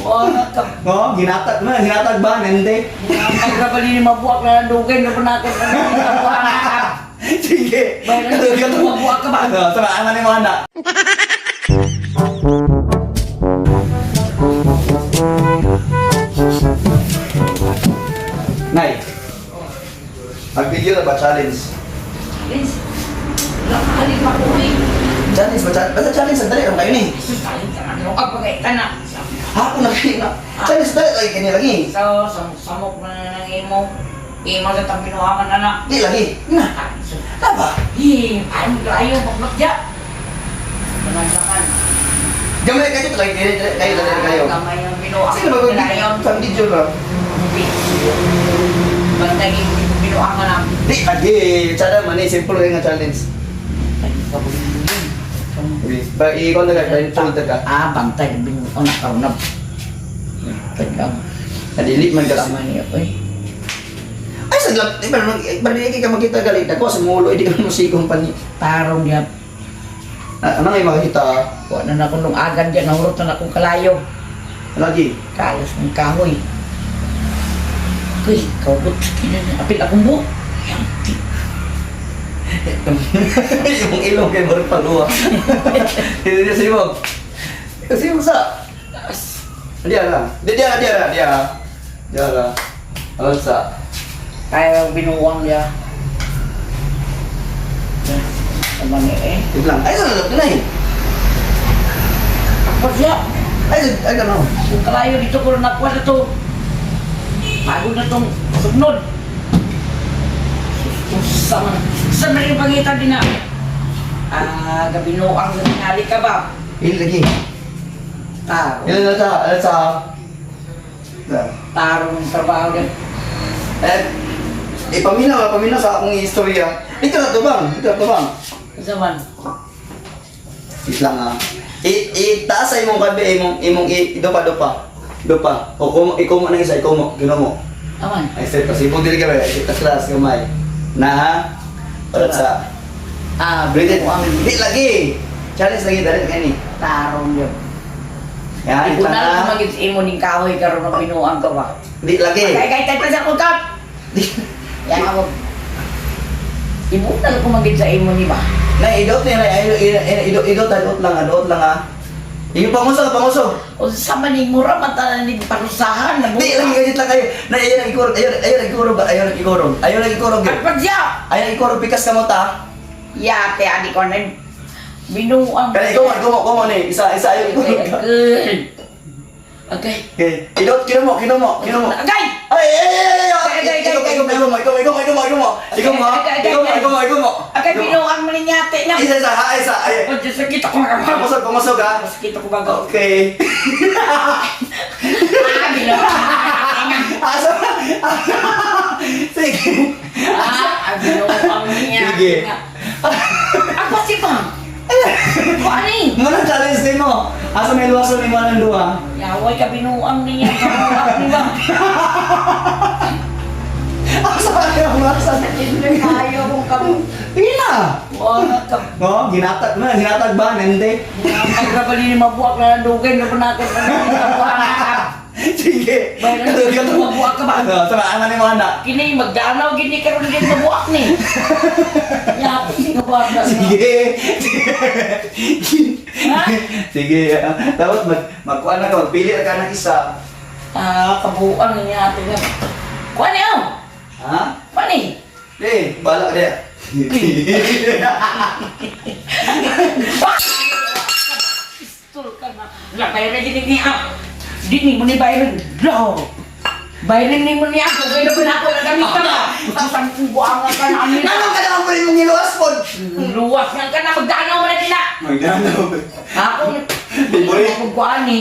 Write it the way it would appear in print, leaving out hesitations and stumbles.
Wala ka. Oh, ginatag na, ginatag ba nende? Pagrabali ni mabuak na dugay na panakot na mabuak na. Sige. Bayaran mo, mabuak ka ba? Ano, sama ana ni mo anak. Nay. Mag-video na ba challenge? Please. Wala ka halin makuwi. Challenge ba? Basta challenge, dali lang kayo ni. Sus, talin ka na. Ang pagkaitan na. Hapon na kayo na. Challenge, dali lagi kanya lagi. So, samok na ng imo. Imo sa tang binuhaman anak. Di lagi. Na. Taba. Hi, ay kayo maglakya. Panandakan. Gamay kayo lagi kayo kayo dali kayo. Gamay ang binuang. Sino ba Dayon. mag video lang? Bantay yung binuang ka namin. Di lagi. Tsada man eh, simple kayo nga challenge. Okay. Ba, i-call na ka, blindfold na ka. Ah, bantay yung binuang na karon na. Teka. Nadili man kasi. Tama niya, oy. Ay, sa lap, di ba, ba, di ka makita galit ako sa mulo, hindi ka musigong pani. Tarong niya. Ah, ano ngay makita? Wa na na akong lungagan dyan, nahurot na akong kalayo. Lagi. Kalos ng kahoy. Uy, kaugot. Apil akong buhok. Yanti. Yung ilong kay Mark Palua. Hindi niya sibog. Sibog sa. Dia lah. Dia dia dia lah, dia. Dia lah. Ano sa? Kaya binuwang niya. Tama niya eh. Wait lang. Ay, sa lap na eh. Ako siya. Ay, ay, ano. Kung kalayo dito ko nakuha na to. Bago na tong sugnod. Sus, man. Saan na yung pangitan din na? Ah, gabinuang sa tingali ka ba? Il lagi. Taro. Il na sa, ano sa. Taro ng trabaho din. Eh, ipaminaw, paminaw sa akong istorya. Dito na to bang? Dito na to bang? Sa man? Wait lang ah. Itaas sa imong kabi, imong imong i dopa dopa. Dopa. O kumo ikumo nang isa, ikumo, ginumo. Aman. Ay set kasi kung dili ka ba, tas las gamay. Na ha? Para sa Ah, breathe. binuang. Di lagi. Challenge lagi dali kani. Tarong yun. Yan, Ikaw ito na lang na. maging imo ning kahoy karon ng binuang ka ba? Di lagi. Kay kay tay pa sa akong kap. Yan ako. Ibunal ko maging sa imo ni ba? Na idot ni na idot idot idot lang, idot lang ah. Yung panguso, panguso. O sa maning mura man tanan ning parusahan na Di lagi ganit lang kayo. Na ayun ang ikurog, ayun ayun ang ikurog, ayun ang ikurog. Ayun ang ikurog. At padya. Ayun ang ikurog pikas ka mo ta. Yate ani ko na binuang. Kaya ikaw, ikaw, ikaw ni isa isa ayun ikurog ka. Okay. Okay. Idot kinumo, kinumo, kinumo. Agay! Ay, ay, ay, ay, ay, Agay, agay, ikaw, agay. ikaw, ikaw, ikaw, ikaw, ikaw, ikaw, ikaw, ikaw, ikaw, ikaw, ikaw, ikaw, Agay binuang mo ni yate na. Isa, isa, ha, isa, ay. O Diyos, sakit ako nga. Pumasok, pumasok, ha. Sakit ako bago. Okay. Ah, binuang. Asa? Sige. Ah, binuang niya. Sige. Ako si Pang. Kuani. Muna challenge din mo. Asa may luwasan ni mo ng duha? Yaway ka binuang niya. Kamuak ni ba? Asa kayo luwasan? Hindi kayo kung kamu. Sige na. Wala ka. Oh, ginatag na, ginatag ba nende? Pagrabali ni mabuak na dugay na panakot na mabuak na. Sige. Bayaran mo, mabuak ka ba? Ano, sama ana ni mo anak. Kini magdanaw gini karon din mabuak ni. Yapi ni mabuak na. Sige. Ha? Sige. Dapat magkuan na ka, magpili na ka ng isa. Ah, kabuang niya ate nga. Kuani aw. Ha? Kuani. Eh, bala ka diya. Pistol ka na. La bayran gini ni ah. Dini mo ni bayran. Lo. Bayran ni mo ni ako kay na ako na gamit ka. Usang buang ka na ani. Nanong ka naman pa rin mong iluwas po? Luwas nga ka na magdanaw man na dila. Magdanaw. Ako Libre. Ako kuani.